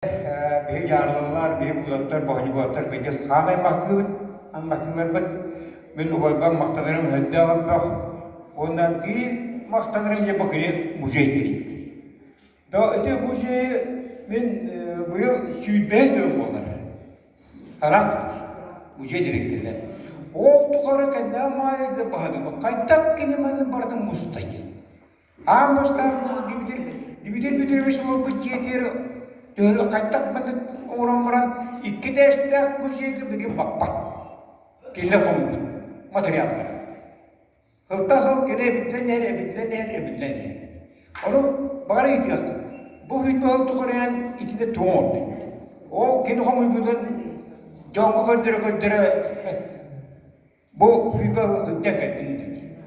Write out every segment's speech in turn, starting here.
Биһи дьаарылалар, биһи кулаттар, боһонньукуоттар кырдьык саамай махтыыбыт, махтыыларбыт. Мин убайбар махтанарым өйдөөх элбэх. Уонна биир махтанарым дьэ бу кини музей тэрийбит. Да ити музейы мин быйыл сүүрбэһис сылым буолар. Харах музей дириэктэринэн. Ол тухары кэннээ маайда баһадыма хайдах кини манны барытын мустай диэн. Аан бастаан Дмитрий Петрович олорбут дьиэтигэр төһө хайдах маннык оҥорон баран икки этээстээх музейга билигин баппат. Кинилэр хомуйбут материаллара. Сылтан сыл кини эбиллэн иһэр, эбиллэн иһэр, эбиллэн иһэр. Ону баҕар ыйытыаххыт. Бу сүүрбэ сыл тухары эн итиннэ тугу оҥордуҥ? Ол кини хомуйбутун дьоҥҥо көрдөрө-көрдөрө Бу сүүрбэ сылдьан кэллим дии.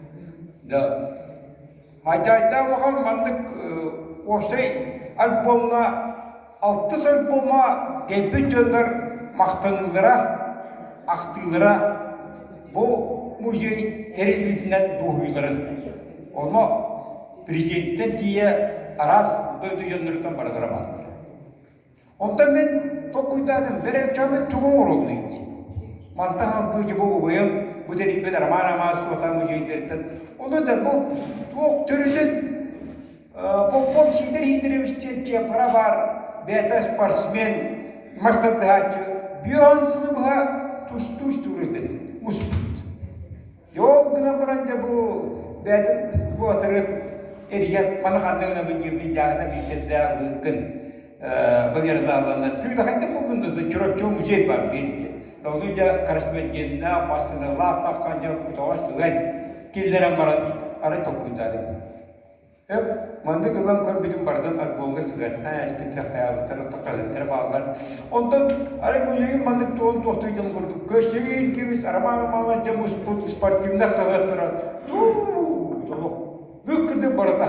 Да. Айдаайдаах улахан маннык уопсай альбомҥа алтыс альбома кэлбит дьоннор махтаныылара, ахтыылара бу музей тэриллибитинэн дуоһуйууларын. Онно президенттэн тиийэ араас дойду дьонноруттан барылара бааллар. Онтон мин толкуйдаатым, бэрээччэбит тугу оҥоруоҥнуй дии. Мантан салгыы дьэ бу убайым бу тэрийбит Роман Амаас Суотаан музейдарыттан ону да бу туох төрүтүн Попов Сидор Сидорович диэн чыаппара баар бэйэтэ спортсмен мас тардыһааччы бүөн сылы быһа тустуу устуурутун муспут. Дьэ ол гынан баран дьэ бу бэйэтин бу атырык эрийэн маны ханна гынабын диэбитин дьааһына биирдэрдээх ыыттын Валералаалана тыыта хайдах буолбун да Чурапчы музей бар диэн диэн. Ону дьэ корреспонденнаах, массыыналаах таххан дьон кутаҕа сүгэн киллэрэн баран арай толкуйдаатым. Эп, маннык ылан көрбүтүм барытын альбомҥа сыһыартаан эспиттэр хайаабыттар, хаһыаттара бааллар. Онтон арай музейым маннык туон туохтуйдум курдук көстүүн кибис Роман Романович дьэ муспут спортивнай хаһыаттара туу толох бүк кырдык барыта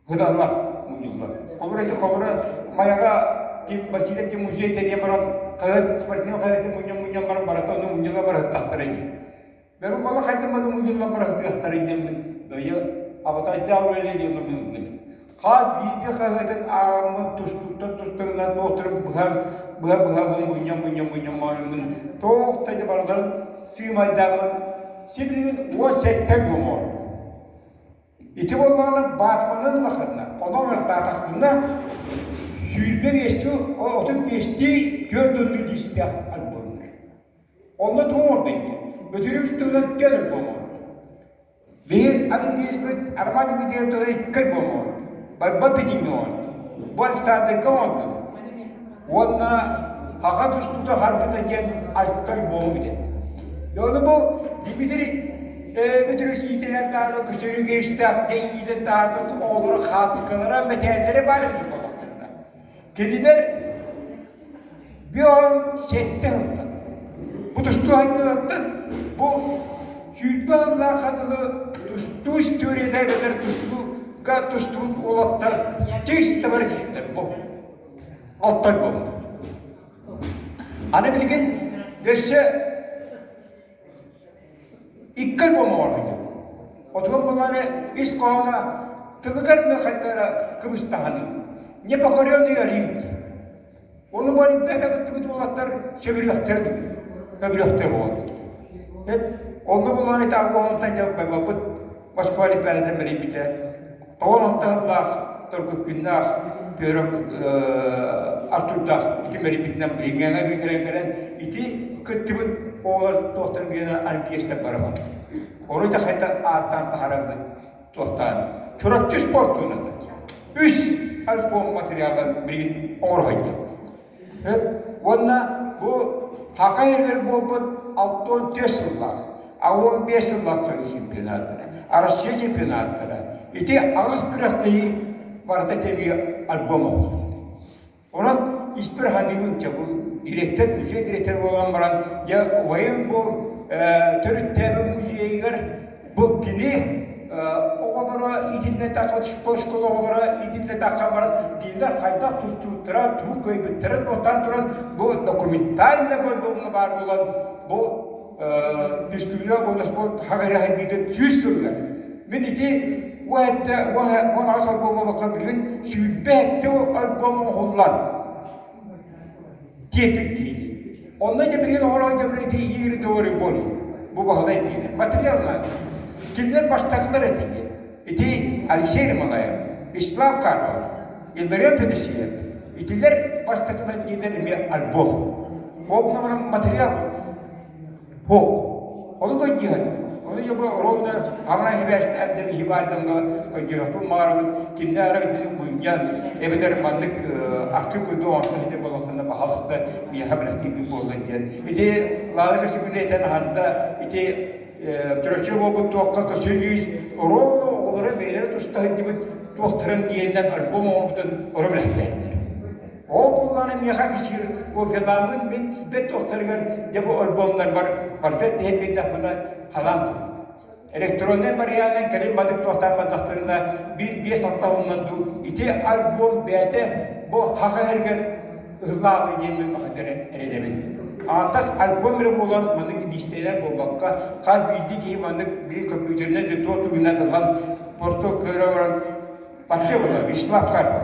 Гыналлар, мунньуллар. Холобура ити холобура Майаҕа ким Василий ким музей тэрийэн баран хаһыат спортивный хаһыаты мунньан-мунньан баран барыта ону мунньулла барыһыттахтара ини. Бэру бала хайдах маны мунньуллан барыһытыахтара диэммин дойу абатайдаах үлэлиэ диэн мин ыллым. Хас биирдии хаһыатын ааҕаммын тустууттан тустарынан туохтарын быһан быһа-быһа мунньан мунньан мунньан мунньан туох да барыларын сыымайдааммын сибилигин 17 гомор Ити буоллаҕына Баатыманан ыллаххына, онон ырдаатаххына 25-ти, 35-ти 4 диистээх альбомнар. Онно тугу оҥордун диye. Бөтүрүс туһунан түөрт альбом оҥордум. Биһи олимпиецпит Роман Дмитриев туһунан икки альбом оҥордум. Борьба Пенингэ оҥордум. Бу Александрга оҥордум. Уонна Хаха тустуута харгыта диэн алта альбому бүтэрдим. Ону бу Дмитрий Петрович иитэлээн таһаарбыт Көчөрүгүөстээх иитэн таһаарбыт оҕолоро хаасыкалара, мэтээллэрэ баар эбит буоллахтарына. Кинилэр 57 сылтан бу тустуу хайдыылартан бу 20 сыллаах дылы тустуу историята эбэтэр тустууга тустубут уолаттар чисто бары киирдэр бу Оттон буолла. Аны билигин өссө икки альбом оҥорбутум. Отугун булаары ис хоһооно тылыгар хайдара кыбыстаһаны. Непокоренный Олимп. Ону бу Олимпиада кыттыбыт уолаттар сөбүлүөхтэр көбүлүөхтэр буолбут. Онно булаары таах дьэ байбаппыт Москва Олимпиадатын бэрийбитэ. Тоҕон алта сыллаах Торгуккуннаах Петр Артурдаах ити мэрийбитинэн билиҥҥээҥҥэ кэлэн кэлэн ити кыттыбыт оҕолор туохтан биэнэ олимпиецтар барабын. Ону да хайдах ааттаан таһаарарбын туохтаан. Чурапчы спортунан үс альбом материалын билигин оҥоро Уонна бу Саха сиригэр буолбут 64 сыллаах, 65 сыллаах Союз чемпионаттара, Россия чемпионаттара. Ити аҕыс күрэхтэһии барыта тэбии альбом оҥоһуллубут. Онон испэр саныыбын, дьэ бу директор, музей директор буолан баран, дьэ убайым бу төрүттээбит музейыгар Бу кини оҕолоро иитиллэн тахсан школа оҕолоро иитиллэн тахсан баран кинилэр хайдах тустууттара, тугу кыайбыттарын туохтаан туран бу документально альбомҥа баар буолан бу физкультура уонна спорт хаҕыраһайбытын 100 сылга. Мин ити 18 альбом буолбакка билигин 27 альбом оҥоһуллан диэпит киһи. Онно дьэ билигин оҕолор дьэ билигин ити игры говорю более. Бу баһылай диэн. Материал наада. Кинилэр бастакылар этиги. Ити Алексей Ермолаев, Вячеслав Карпов, Илларион Федосеев. Итилэр бастакылар диэннэр эмиэ альбом. Ол материал Суох. Ону көрдүһэн, ону дьэ бу ровно хаҥа сибээстээх киһи баардамҥа көрдүөхпүн баҕарабын, кимнээх эрэ үрдүнэн мунньан, эбэтэр маннык арчы курдук оҥосто сытар буоллахтарына, баһаалыста миэхэ бэлэхтиирбит буоллун диэн. Ити Лада Косибина этэн аһарда, ити Чурапчы буолбут туохха көсүлүүс ровно оҕолоро бэйэлэрэ туста сылдьыбыт туохтарын диэннэн альбом оҥорбутун оро бэлэхтээттэр. Ол буоллаҕына миэхэ кичир кофеламмын мин тиийбэт туохтарыгар дьэ бу альбомнарбар барыта тиһэн биэрдэхпинэ халаан электроннай варианынан кэлин бадык туохтаан бардахтарына биир биэс алта сылынан дуу ити альбом бэйэтэ бу хаха иһэригэр ыһыллаабы диэммин баҕатар эрэнэбин. Ааттас альбом эрэ буолан маннык лиистэлэр буолбакка хас биирдии киһи маннык биир компьютеринэн да туох тугунан ылан просто көрө баран Баттыа буолла, Вячеслав Карпов.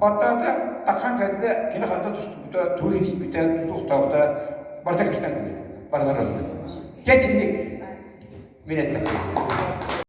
Баттаата, таххан кэллэ, кини ханна тустубута, тугу иһиспитэ, туохтаабыта барыта көстөн кэлбит. Барылара. Дьэ итинник мин эттэхпин.